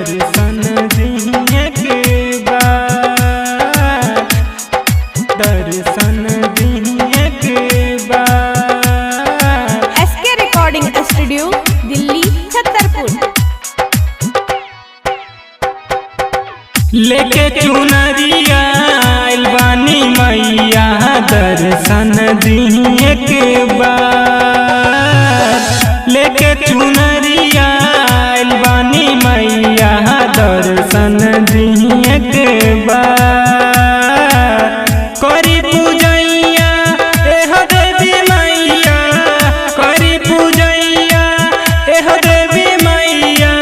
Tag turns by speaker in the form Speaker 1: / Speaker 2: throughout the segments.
Speaker 1: दर्शन दिहे के बार, दर्शन दिहे के बार।
Speaker 2: SK recording studio Delhi Chhatarpur.
Speaker 1: लेके चुनरिया आइल बानी मैया दर्शन दिहे के बार, लेके चुनरिया आइल बानी मैया दर्शन दिहे के बार। करी पूजैया एह देवी मैया, करी पूजैया एह देवी मैया,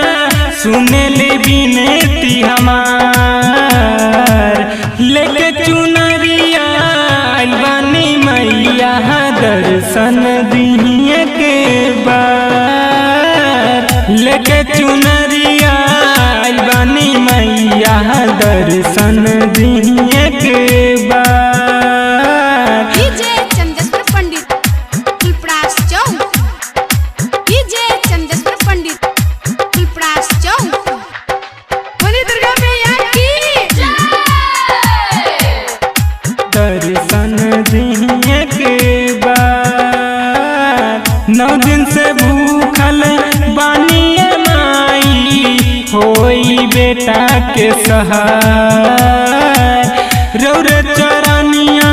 Speaker 1: सुनली विनती हमार। लेके चुनरिया आइल बानी मैया दर्शन दिहे के बार, लेके चुनरिया आइल बानी मैया दर्शन दिहे के बार।
Speaker 3: डीजे चंदेश्वर पंडित फुलपरास चौक, डीजे चंदेश्वर पंडित फुलपरास चौक।
Speaker 2: बोली दुर्गा मैया की
Speaker 1: दर्शन दिहे के बार। 9 दिन से भूखल बानी माई, होई बेटा के सहार। रौर चरनिया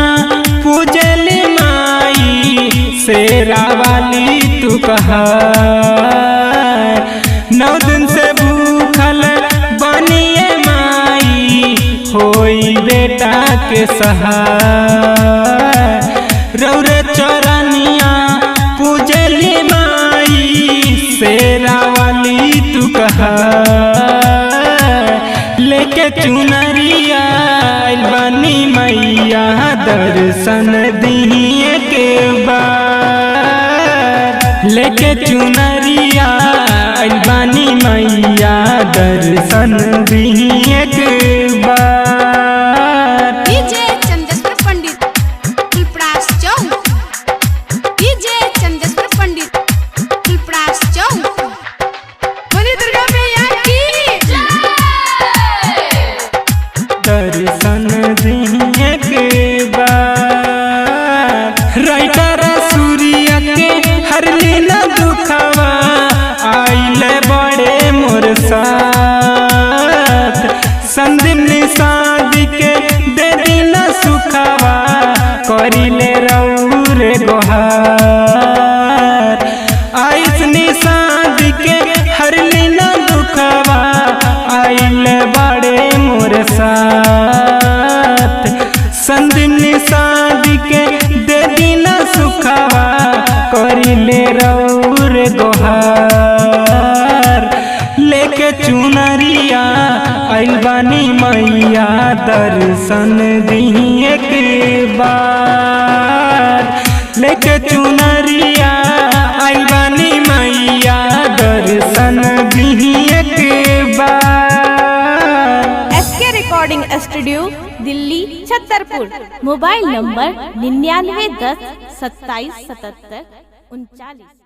Speaker 1: पूजली माई, शेरा वाली तू कहार। 9 दिन से भूखल बानी माई, होई बेटा के सहार। रौर चरनिया पूजली माई, शेरा वाली तू कहा। लेके चुनरिया आइल बानी मैया दर्शन दिहे के बार, लेके चुनरिया आइल बानी मैया दर्शन दिहे के बार।
Speaker 3: डीजे चंदेश्वर पंडित फुलपरास चौक, डीजे चंदेश्वर पंडित फुलपरास चौक।
Speaker 2: बोली दुर्गा मैया की
Speaker 1: दर्शन दिहे के बार। राइटर सूर्य के हर लीला दुखवा, आइल बड़े मोर साथ। संदीप निषाद के दे दिना सुखवा, करिले रौर गोहार। आइस निषाद के हर लीला दुखवा, आइल बड़े मोर साथ। संदीप निषाद के दे दिना सुखवा, करिले रौर गोहार। लेके चुनरिया आइल बानी मैया दर्शन दिहे के बार, लेके चुनरिया आइल बानी मैया दर्शन दिहे के बार।
Speaker 2: SK recording studio Delhi Chhatarpur. Mobile number 99 10 27 77 39।